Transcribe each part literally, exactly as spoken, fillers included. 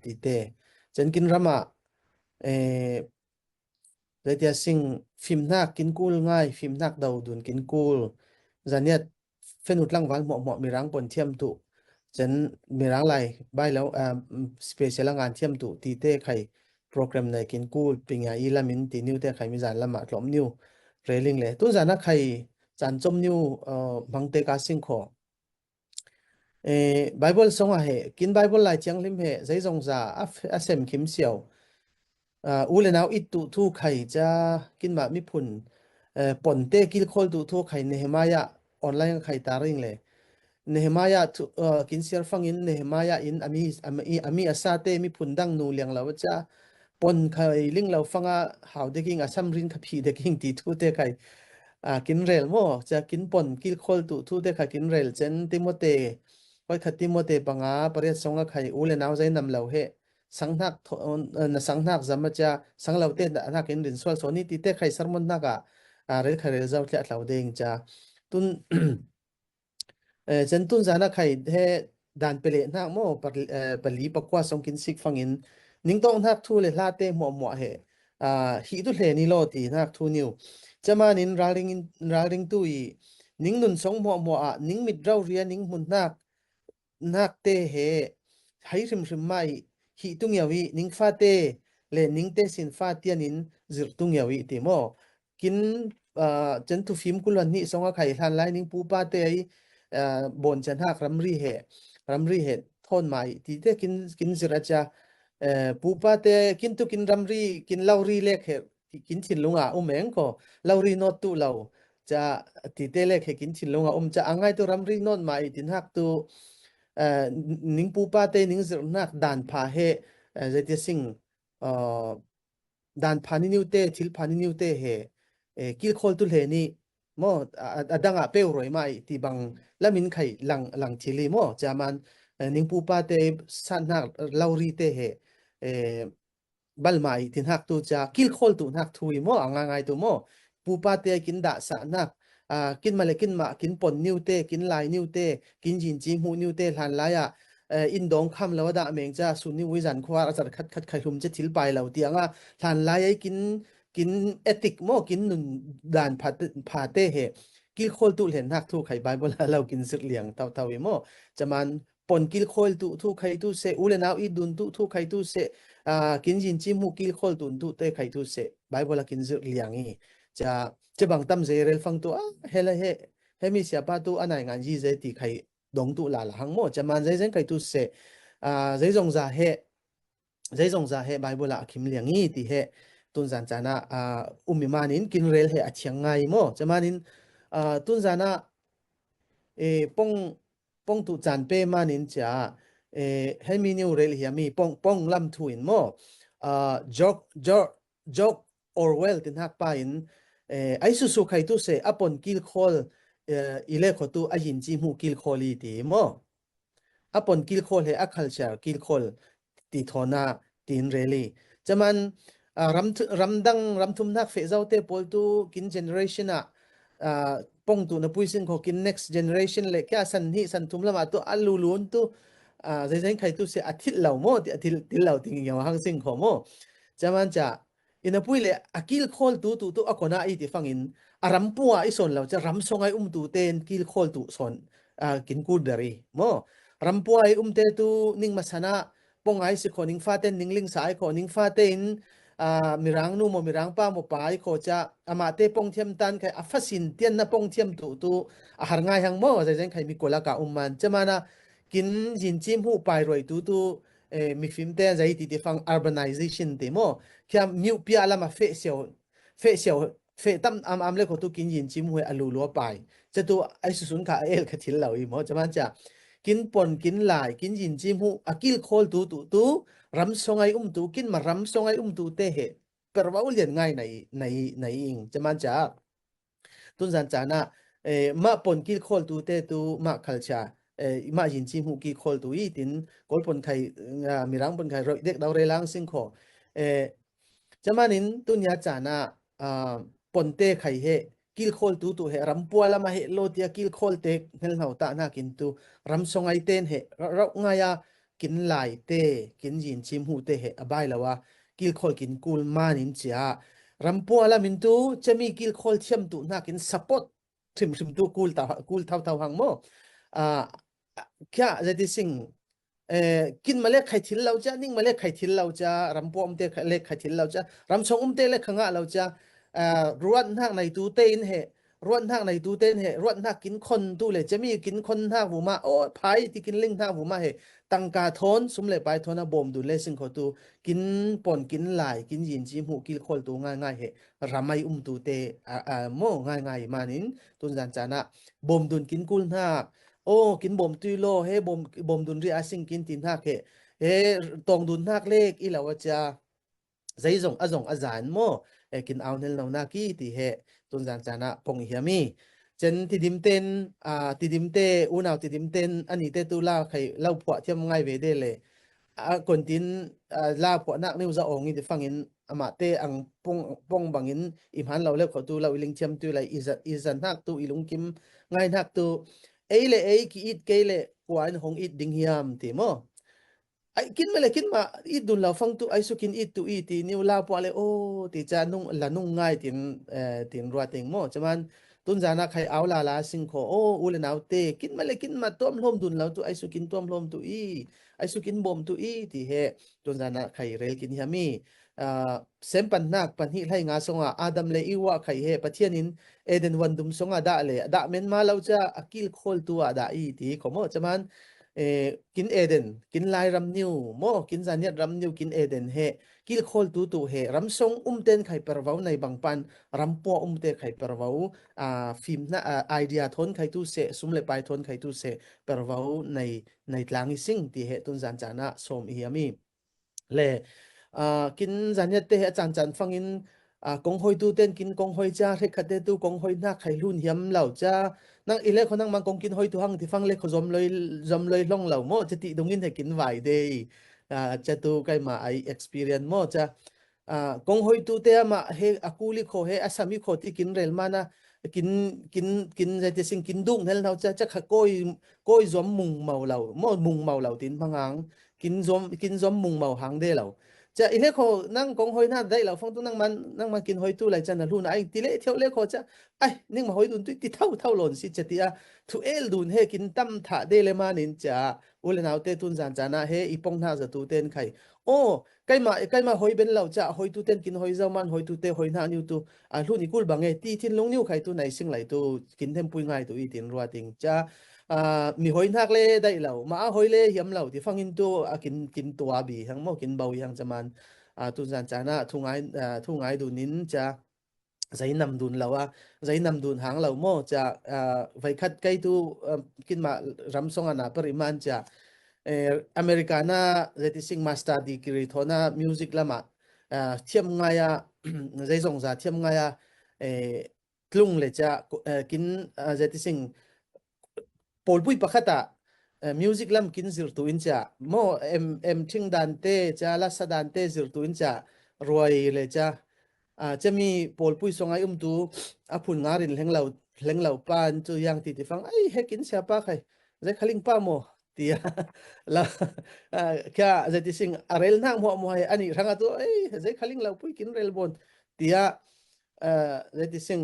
tite. Cen kin rama, eh, Zaitia sing fimhnak kin kul ngai, fimhnak do dun kin kul. Zaniat fenu tlangval hmuahhmuah mirang pon thiam tu. Cen mirang lai bai lo, ah, special a ngan thiam tu tite khai program nei kin kul, pinga i lamin ti niu te khai mi zan lama tlom niu reling le. Tun zana khai chan chom niu, ah, mangte ka sing kho. Eh, Bible song a he, kin Bible lai thianghlim he, zai zong za a f-, a sem khim siau. Ah, u le nau it tu thu khai ca, kin ma miphun, eh, ponte kilkhawl tu thu khai Nehemiah online khai ta ring le. Nehemiah thu, ah, kin siar fangin Nehemiah in ami, ami, ami a sate miphun dang nu liang lo ca, pon khai ling lo fanga hau deking a samrin kha phi deking ti thu te khai, ah, kin rel maw, ca kin pon kilkhawl tu thu te kha kin rel cen Timote, hoi khat Timote panga pariat songa khai u le nau zai nam lo he, sanghnak tho-, eh, na sanghnak zam a ca, sang lo te na hnak in rin sual sawn i ti te khai sermon hnak ah, ah, rel khai rel zau tliah tlau deng ca. Tun, eh, cen tun zana khai he dan pele hnak maw, pa-, eh, pali pakua song kin sik fangin, ning tawng hnak thu le hla te hmuahhmuah he, ah, hi tu hle ni lo ti hnak thu niu. Camanin ralring in, ralring tu i, ning nun song hmuahhmuah ah, ning mit rau ria, ning hmun hnak, hnak te he, hai hrimhrim mah i, hi tu ngiau i, ning fate le ning te sin fa tian in zirh tu ngiau i ti maw. Kin, ah, cen thufim kul hnih song a khai hlan lai ning pupa te ai, ah, bon can hak ramri he, ramri he thawn mai ti te kin, kin zirh a cia, eh, pupa te kin tu kin ramri, kin lauri lek he, kin thinlung a um eng ko, lauri not tu lo, ca ti te lek he kin thinlung a um ca a ngai tu ramri not mai ti hak tu, eh, ning pupa te ning zirh hnak dan pha he, eh, zai ti sing, ah, dan pha ni niu te, thil pha ni niu te he, eh, kilkhawl tu hle ni maw, a, a, a dang a peu roi mai ti bang lamin khai lang, lang thil i maw, caman, eh, ning pupa te san hnak lauri te he, eh, bal mai ti hnak tu ca kilkhawl tu hnak thu i maw, a ngai ngai tu maw, pupa te kin dah sa hnak, ah, kin ma le kin ma, kin pon niu te, kin lai niu te, kin yin ci hmuh niu te, hlan lai ah, eh, in dawng kham lo a dah meng ca, sun niu i zan khuar a zar khat khat khai hlum ca thil pai lo ti anga, hlan lai ai kin, kin ethic maw, kin nun dan pha te, pha te he, kilkhawl tu hlen hnak thu khai Bible a lo kin zirh liang tau tau i maw, caman pon kilkhawl tu thu khai tu se, u le nau i dun tu thu khai tu se, ah, kin yin ci hmuh kilkhawl tu tu te khai tu se, Bible a kin zirh liang i. Ca, ca bang tam zei rel fang tu, ah, he la he, he mi siapa tu a nai ngan yi zei ti khai dong tu la la hang maw, caman zei zeng khai tu se, ah, zei zong za he, zei zong za he Bible a a khim liang i ti he, tun zan cana, ah, um i manin kin rel he a thiang ngai maw, camanin, ah, tun zana, eh, pong, pong tu can pe manin cia, eh, he mi niu rel hiam i pong, pong lam thu in maw, ah, George, George, George Orwell ti hnak pa in, eh, ai susu khai tu se a pon kilkhawl, eh, i le kho tu a yin ci hmuh kilkhawl i ti maw. A pon kilkhawl he a culture kilkhawl ti thawn a ti in rel i. Caman, ah, ram thu-, ram dang, ram thum hnak feh zau te pawl tu kin generation ah, ah, pong tu na pui sin kho kin next generation le kia san hnih san thum lam ah tu a lulun tu, ah, zei zei khai tu se a thil lo maw, ti a thil, thil lo ti ngiau hang sin kho maw. Caman ca, i na pui le a kilkhawl tu, tu, tu a kona i ti fangin, a rampua i sawn lo ca, ram song ai um tu te in kilkhawl tu sawn, ah, kin kul ber i maw. Rampua i um te tu ning masana, pong ai si kho, ning fate ning ling sa ai kho, ning fate in, ah, mirang nu maw, mirang pa maw, pa ai kho ca, amah te pong thiam tan khai, a fasin tian na pong thiam tu, tu, a har ngai hang maw, zei zei khai mi kolak a um man. Camana, kin yin ci hmuh pai roi tu, tu, eh, mifim te zei ti ti fang urbanization ti maw. Kia miu pia lama feh siau, feh siau, feh tam am am le kho tu kin yin ci hmuh he a lulua pai. Ca tu ai susun kha a el kha thil lo i maw. Caman ca kin pon, kin lai, kin yin ci hmuh a kilkhawl tu, tu, tu, ram song ai um tu, kin ma ram song ai um tu te he. Per va u lian ngai nai, nai, nai ing. Caman ca tun zan cana, eh, mah pon kilkhawl tu te tu mah culture, eh, mah yin ci hmuh kilkhawl tu i tin, kol pon khai, ah, mirang pon khai, roi dek dau rel lang sin kho. Eh, camanin tun ya cana, ah, pon te khai he, kilkhawl tu tu he, rampua lama he lo tia kilkhawl te hnel hnau ta hnakin tu, ram song ai ten he, rau, rau ngai a, kin lai te, kin yin chim hu te he a bai lo a, kilkhawl kin kul man in cia. Rampua lam in tu, cemi kilkhawl thiam tu hnak in support hrimhrim tu kul tau, kul thau thau hang maw. Ah, kia zei ti sing, eh, kin ma le khai thil lo cia, ning ma le khai thil lo cia, rampua um te kha-, le khai thil lo cia, ramsong um te le kha ngah lo cia, ah, ruat hnak nei tu te in he, ruat hnak nei tu te in he, ruat hnak kin khon tu le, cemi kin khon hnak vuma, o, phai ti kin ling hnak vuma he, tangka thawn, sum le pai thawn a bawm dun le sing kho tu, kin pon, kin lai, kin yin chim hu kilkhawl tu ngai ngai he, ram ai um tu te, a, a, maw ngai ngai man in, tun zan caan ah, bawm dun kin kul hnak, o, kin bawm tui law, he bawm, bawm dun ri a sing kin ti hnak he, he tawng dun hnak lek i lo a cia, zei zong a zong a zan maw, eh, kin au hnel no nak i ti he, tun zan caan ah pong i hiam i. Cen Tidim ten, ah, Tidim te, unau Tidim ten, ani te tu la khai lo phuah thiam ngai ve de le. A kon tin, ah, la phuah nak niu za ong i ti fangin, amah te ang pong, pong bangin, i hman lo le kho tu lo i ling thiam tu lai, i zan, i zan hnak tu i lungkim ngai hnak tu, ei le ei ki it kei le, kua in hong it ding hiam ti maw. Ai, kin ma le kin ma, it dun lo fang tu, ai su kin it tu i ti, niu la pua le, o, ti ca nung, la nung ngai tin, eh, tin rua ting maw. Caman, tun zan ah khai au la la sing kho, o, u le nau te, kin ma le kin ma tuam hlawm dun lo tu, ai su kin tuam hlawm tu i, ai su kin bawm tu i, ti he, tun zan ah khai rel kin hiam i. Ah, sem pan hnak, pan hih hlei nga song ah, Adam le Iwa khai he, Pathian in Eden van dum song ah dah le, dah men ma lo ca, a kilkhawl tu ah dah i, ti kho maw. Caman, eh, kin Eden, kin Lairam niu maw, kin Zaniat ram niu, kin Eden he, kilkhawl tu tu he, ramsong um ten khai pervo nei bang pan, rampua um te khai pervo, ah, fim hna, ah, idea thawn khai tu se, sum le pai thawn khai tu se, pervo nei, nei tlang i sing ti he tun zan caan ah sawm i hiam i. Le, ah, kin Zaniat te he a caan caan fangin, ah, kong hoi tu ten kin kong hoi ca, hrekkhat te tu kong hoi hnak khai hlun hiam lo ca, nang i le kho nang mang kong kin hoi tu hang ti fang le kho zom loi, zom loi hlong lo maw, ca ti dungin he kin vai de i, ah, ca tu kai ma ai experience maw ca, ah, kong hoi tu te amah he a kul i kho he a sam i kho ti kin rel man a, kin, kin, kin zei ti sing kin duk hnel hna ca, ca kha kawi, kawi zuam mung mau lo, maw mung mau lo tin hmang hang, kin zuam, kin zuam mung mau hang de lo. Ca i le kho nang kong hoi hna daih lo fang tu nang man, nang man kin hoi tu lai ca na hlun ai ti le thiau le kho ca, ai, ning ma hoi dun tu ti thau thau lawn si ca ti a, thu el dun he kin tam thah de le man in ca, u le nau te tun zan caan ah he i pong hna za tu ten khai. O, kai ma, kai ma hoi ben lo ca, hoi tu ten kin hoi zo man, hoi tu te hoi hna niu tu, a hlun i kul bang e, ti thinlung niu khai tu nai sing lai tu, kin thempui ngai tu i tin rua ting ca, ah, mi hoi hnak le daih lo, ma a hoi le hiam lo, ti fangin tu, a kin, kin tua bi hang maw, kin bau i hang caman, ah, tun zan caan ah, thu ngai, ah, thu ngai dun in ca, zei nam dun lo a, zei nam dun hang lo maw, ca, ah, vai khat kai tu, ah, kin ma ram song ah na pari man ca, eh, America na zei ti sing master degree thawn a music lam ah, ah, thiam ngai a, zei zong za thiam ngai a, eh, tlung le ca, ko-, eh, kin, ah, zei ti sing, pawlpui pakhat ah, eh, music lam kin zir tu in ca, maw em, em thing dan te ca, lasa dan te zir tu in ca, ruai le ca, ah, cemi pawlpui song ai um tu, a phun nga rin hleng lo, hleng lo pan cu yang ti ti fang, ai, he kin sia pa khai, zei khaling pa maw, ti a, la, ah, kia zei ti sing, a rel hnak muah muah he, ani hrang a tu, ai, zei khaling lo pui kin rel bawn, ti a, ah, zei ti sing,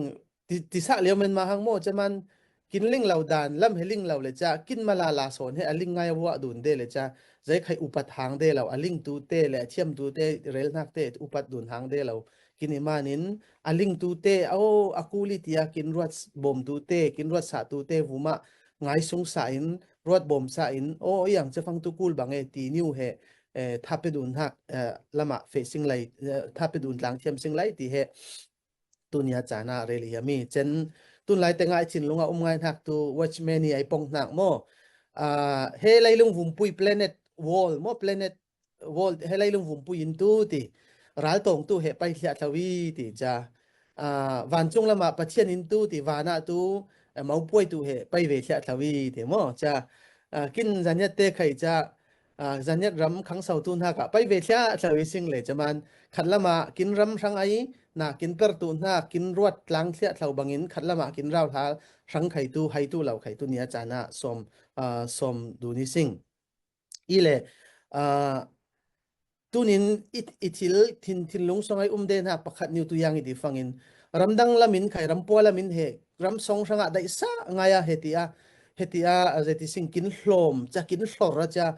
ti, ti sah lio men ma hang maw, caman kin ling lo dan, lam he ling lo le ca, kin ma la la sawn he a ling ngai a vuah dun de le ca, zei khai upat hang de lo, a ling tu te le a thiam tu te, rel hnak te upat dun hang de lo. Kin i man in, a ling tu te, o, a kul i ti a kin ruat bawm tu te, kin ruat sah tu te, vumah ngai sung sa in, ruat bawm sa in, o, i ang cefang tu kul bang e ti niu he, eh, tha pe dun hnak, eh, lam ah feh sing lai, eh, tha pe dun tlang thiam sing lai ti he, tu nia caan ah rel i hiam i. Cen, tun lai te ngai thinlung ah um ngai hnak tu Watchman i ai pong hnak maw. Ah, he leilung vumpui planet world maw, planet world, he leilung vumpui in tu ti, ral tawng tu he pai thliah thlo i ti ca. Ah, vancung lam ah Pathian in tu ti, van ah tu, eh, mopuai tu he pai ve thliah thlo i ti maw ca. Ah, kin Zaniat te khai ca, ah, Zaniat ram khangso tu hnak ah pai ve thliah thlo i sing le caman, khat lam ah kin ram hrang ai, na kin per tu hnak, kin ruat tlang thliah thlo bangin, khat lam ah kin rau hla hrang khai tu, hai tu lo khai tu nia caan ah sawm, ah, sawm dun i sing. I le, Aa, tunin i, i thil thin, thinlung song ai um den hak pakhat niu tu yang i ti fangin, ramdang lamin khai, rampua lamin he, ramsong hrangah daihsa ngai a he ti a, he ti a, a, zeti sing kin hlawm, cia kin hlor a cia,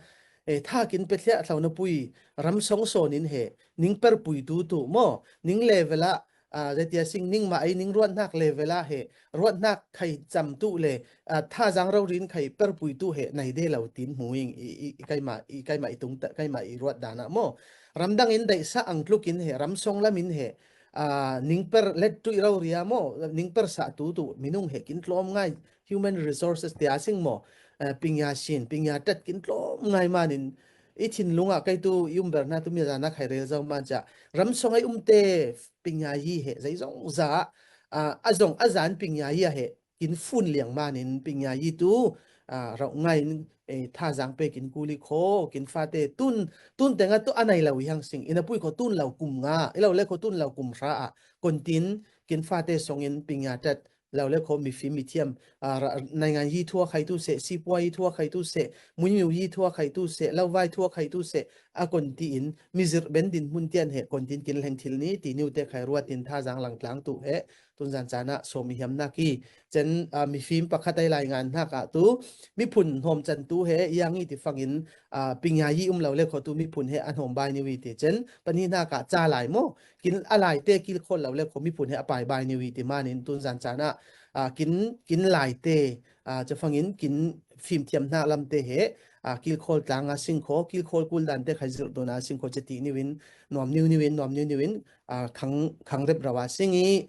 e, tha kin pe thliah thlauna pui, ramsong sawnin he, ning perpui tu tu maw, ning level ah, a, zetia sing ning mah ei ning ruat hnak level ah he, ruat hnak khai cam tu le, a, tha zang rori in khai perpui tu he, nai de lo tin hmu ing i, i, i kaima, i kaima i tung ta, kaima i ruat dan ah maw. Ramdang in daihsa ang tluk in he, ramsong lam in he, a, ning per let tuih rori a maw, ning per sa tu tu, minung he kin tlawm ngai, human resources tia sing maw, a, pingya sin, pingya tat kin tlawm ngai manin, i thinlung ah kai tu, i um ber hna tu mi zan ah khai rel zo man cia, ramsong ai um te pingya yi he, zei zong za, a, a zong a zan pingya yi a he, kin fun liang manin pingya yi tu, a, rauh ngai in, e, tha zang pe kin kuli kho, kin fate tun, tun tenga tu a nai lo i hang sing, i na pui kho tun lo kum nga, i lo le kho tun lo kum hra ah, kon tin, kin fate song in pingya tat, lo le kho mifim mithiam, a, ra, naingan yi thua khai tu seh, sipua yi thua khai tu seh, muimiu yi thua khai tu seh, lovai thua khai tu seh, a kon ti in, mizir ben din hmun tian he, kon tin kin leng thil ni, ti niu te khai ruat in tha zang lang tlang tu he, tun zan can ah sawm i hiam nak i. Cen, a, mifim pakhat ai lai ngan hnak ah tu, miphun hnawm can tu he, yang i ti fangin, a, pingya yi um lo le kho tu miphun he a hnawm bai niu i ti cen, pani hnak ah ca lai maw, kin a lai te kilkhawl lo le kho miphun he a pai bai niu i ti manin tun zan can ah, a, kin, kin lai te, a, ca fangin kin fimthiam hnak lam te he, a, kilkhawl tlang a sing kho, kilkhawl kul dan te khai zirh dun a sing kho, ca ti niu in, nuam niu niu in, nuam niu niu in, a, khang, khang rep rau a sing i,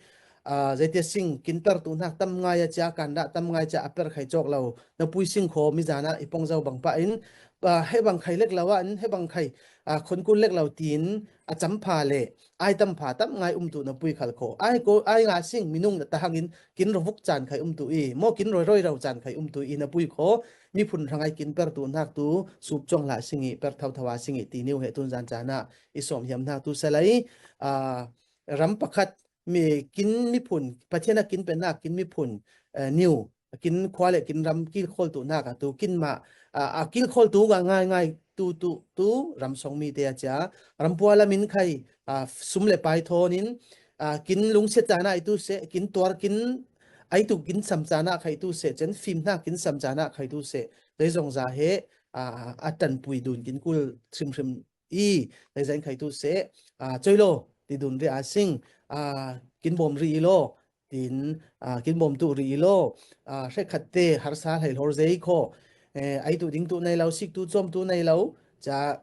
a, zetia sing, kin per tu hnak tam ngai a cia, kan dah tam ngai cia, a per khai cawk lo, na pui sing kho, mi zan ah i pong zo bang pah in, a, he bang khai lek lo ah, he bang khai, a, khon kul lek lo tin, a cam pha le, ai tam pha tam ngai um tu na pui khal kho. Ai ko, ai nga sing, minung na ta hangin, kin ro vuk can khai um tu i, maw kin roi roi rau can khai um tu i, na pui kho, miphun hrangai kin per tu hnak tu, sup cong hlah sing i, per thau thau a sing i, ti niu he tun zan can ah, i sawm hiam hnak tu sa lai, a, ram pakhat mi kin miphun, Pathian a kin pe hnak kin miphun, eh, niu, kin khua le kin ram kilkhawl tu hnak a tu, kin mah, a, a kilkhawl tu nga ngai ngai tu, tu, tu, ramsong mi te a cia, rampua lam in khai, a, sum le pai thawn in, a, kin lungsia can ah i tu seh, kin tuar kin, ai tu kin sam can ah khai tu seh, cen fim hnak kin sam can ah khai tu seh, zei zong za he, a, a tanpui dun kin kul hrim hrim i, zei zan khai tu seh, a, coi lo, ti dun ri a sing, a, kin bawm ri i lo, tin, a, kin bawm tu ri i lo, a, hrekhat te harsa hlei hlor zei kho, eh, ai tu ding tu nei lo, sik tu cawm tu nei lo, ca,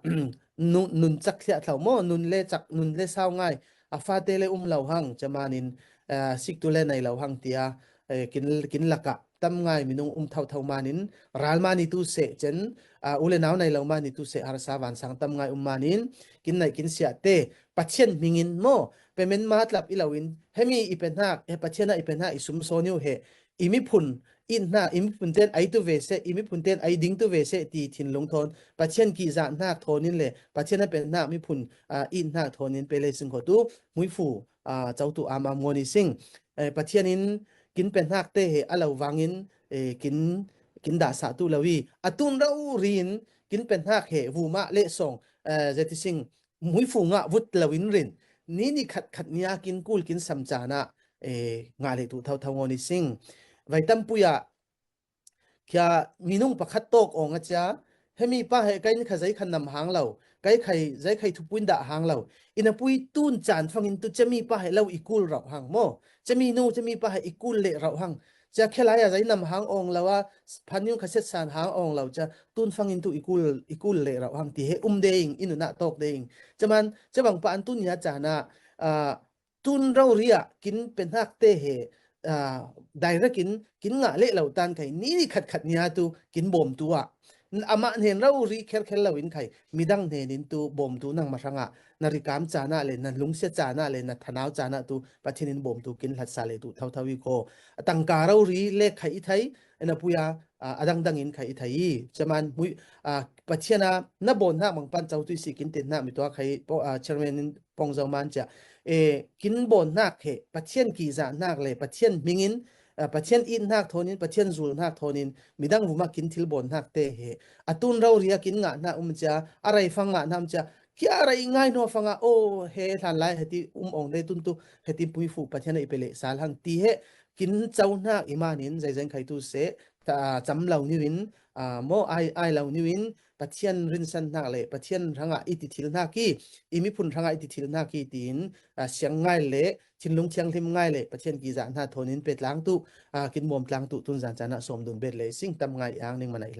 nun, nun cak thliah thlau maw, nun le cak, nun le sau ngai, a fate le um lo hang, ca manin, a, sik tu le nei lo hang tia, eh, kin, kin lakah tam ngai minung um thau thau manin, ral mani tu seh cen, a, u le nau nei lo mani tu seh harsa vansang tam ngai um manin, kin naih kin siah te, Pathian hmingin maw, pemen ma tlap i lo in, hemi i pe hnak, he Pathian a i pe hnak i sum sawn iu he, i miphun, i hna, i miphun ten ai tu ve seh, i miphun ten ai ding tu ve seh, ti thinlung thawn, Pathian ki zah hnak thawn in le, Pathian a pe hnak miphun, a, i hnak thawn in pe le sing kho tu, muifu, a, co tu am am ngawn i sing. Eh, Pathian in kin pe hnak te he a lo vangin, eh, kin, kin dah sah tu lo i. A tun rori in kin pe hnak he vumah le sawng, eh, zeti sing muifu ngah vut lo in rin. Ni ni khat khat nia kin kul kin sam can ah, eh, ngah le tu thau thau ngawn i sing. Vai tampui ah, kia minung pakhat tawk awng a cia, hemi pa he kai in kha zei khan nam hang lo, kai khai, zei khai thupui dah hang lo. I na pui tun can fangin tu cemi pa he lo i kul rauh hang maw. Cemi nu, cemi pa he i kul le rauh hang. Cia khia lai a zei nam hang awng lo a, phan yung kha set san hang awng lo cia, tun fangin tu i kul, i kul le rauh hang ti he um de ing, i nunah tawk de ing. Cia man, cia bang pa an tun ya can ah, a, tun rori ah kin pe hnak te he, a, direct in kin ngah leh lo tan khai, ni ni khat khat nia tu kin bawm tu ah, amah hnen rori kher kher lo in khai, midang hnen in tu bawm tu nangmah hrangah, na rikam can ah le, na lungsia can ah le, na thanau can ah tu Pathian in bawm tu kin hlat sa le tu thau thau i kho. A tangka rori le khai i thei, na pui a, a, a dang dang in khai i thei i. Cia man mui, a, Pathian a na bawn hnak bang pan co tu i si kin tin hnak mi tuak khai, po, a, chairman in pong zo man cia. E, kin bawn hnak he, Pathian ki zah hnak le, Pathian hmingin, Pathian it hnak thawnin, Pathian zul hnak thawnin, midang vumah kin thilbawn hnak te he, a tun rori a kin ngah hnak um cia, a rei fang ngah hnak um cia, kia a rei ngai hnaw fanga, aw, he hlanlai heti um ong le tuntu heti puifu Pathian a i pe leh sal hang ti he, kin co hnak i manin, zeizeng khaitu seh, cam lo niwin, maw ai, ai lo niwin, Pathian rinsan hnak le Pathian hrangah i ti thil hnak i, i miphun hrangah i ti thil hnak i tiin, siang ngai le thinlung thianghlim ngai le Pathian kizah hna thawnin pe tlang tu, kin muam tlang tu, tunzan caan ah sawm dun bet le sing tam ngai ang ning man a i